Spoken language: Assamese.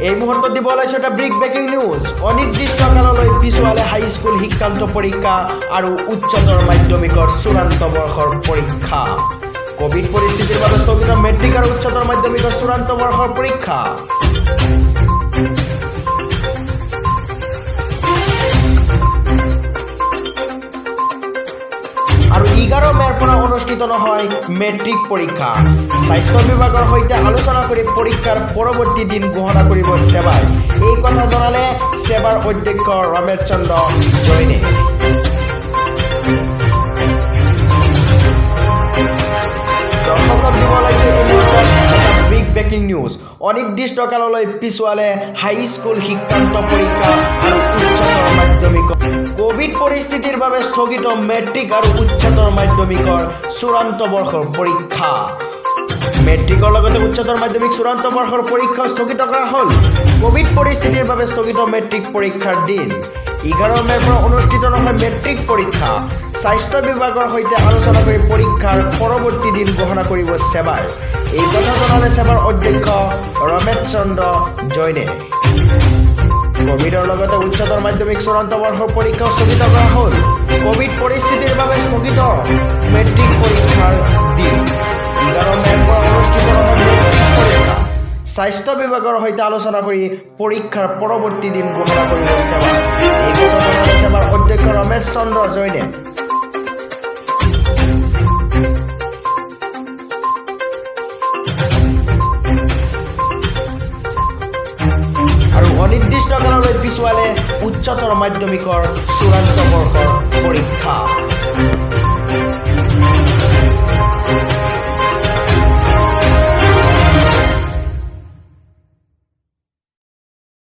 এই মুহূৰ্তত দিব ওলাইছো এটা বিগ ব্ৰেকিং নিউজ। অনিৰ্দিষ্ট কাললৈ পিছুৱালে হাইস্কুল শিক্ষান্ত পৰীক্ষা আৰু উচ্চতৰ মাধ্যমিকৰ চূড়ান্ত বৰ্ষৰ পৰীক্ষা। কভিড পৰিস্থিতিৰ বাবে স্থগিত মেট্ৰিক আৰু উচ্চতৰ মাধ্যমিকৰ চূড়ান্ত বৰ্ষৰ পৰীক্ষা। আৰু 11 মে'ৰ পৰা অনুষ্ঠিত নহয় মেট্ৰিক পৰীক্ষা। স্বাস্থ্য বিভাগৰ সৈতে আলোচনা কৰি পৰীক্ষাৰ পৰৱৰ্তী দিন ঘোষণা কৰিব ছেবাই। এই কথা জনালে ছেবাৰ অধ্যক্ষ ৰমেশ চন্দ্ৰ জৈনে। দৰ্শকক দিব ওলাইছো এই মুহূৰ্তত এটা বিগ ব্ৰেকিং নিউজ। অনিৰ্দিষ্ট কাললৈ পিছুৱালে হাইস্কুল শিক্ষান্ত পৰীক্ষা আৰু উচ্চতৰ মাধ্যমিক। কভিড পৰিস্থিতিৰ বাবে স্থগিত মেট্ৰিক আৰু উচ্চতৰ মাধ্যমিকৰ চূড়ান্ত বৰ্ষৰ পৰীক্ষা। মেট্ৰিকৰ লগতে উচ্চতৰ মাধ্যমিক চূড়ান্ত বৰ্ষৰ পৰীক্ষা স্থগিত কৰা হ'ল। কভিড পৰিস্থিতিৰ বাবে স্থগিত মেট্ৰিক পৰীক্ষাৰ দিন। 11 মে'ৰ পৰা অনুষ্ঠিত নহয় মেট্ৰিক পৰীক্ষা। স্বাস্থ্য বিভাগৰ সৈতে আলোচনা কৰি পৰীক্ষাৰ পৰৱৰ্তী দিন ঘোষণা কৰিব ছেবাই। এই কথা জনালে ছেবাৰ অধ্যক্ষ ৰমেশ চন্দ্ৰ জৈনে। কভিডৰ লগতে উচ্চতৰ মাধ্যমিক চূড়ান্ত বৰ্ষৰ পৰীক্ষাও স্থগিত কৰা হ'ল। কভিড পৰিস্থিতিৰ বাবে স্থগিত মেট্ৰিক পৰীক্ষাৰ দিন। 11 মে'ৰ পৰা অনুষ্ঠিত নহয় মেট্ৰিক পৰীক্ষা। স্বাস্থ্য বিভাগৰ সৈতে আলোচনা কৰি পৰীক্ষাৰ পৰৱৰ্তী দিন ঘোষণা কৰিব ছেবা। এই কথা জনালে ছেবাৰ অধ্যক্ষ ৰমেশ চন্দ্ৰ জৈনে। আৰু অনিৰ্দিষ্ট কাললৈ পিছুৱালে উচ্চতৰ মাধ্যমিকৰ চূড়ান্ত বৰ্ষৰ পৰীক্ষা।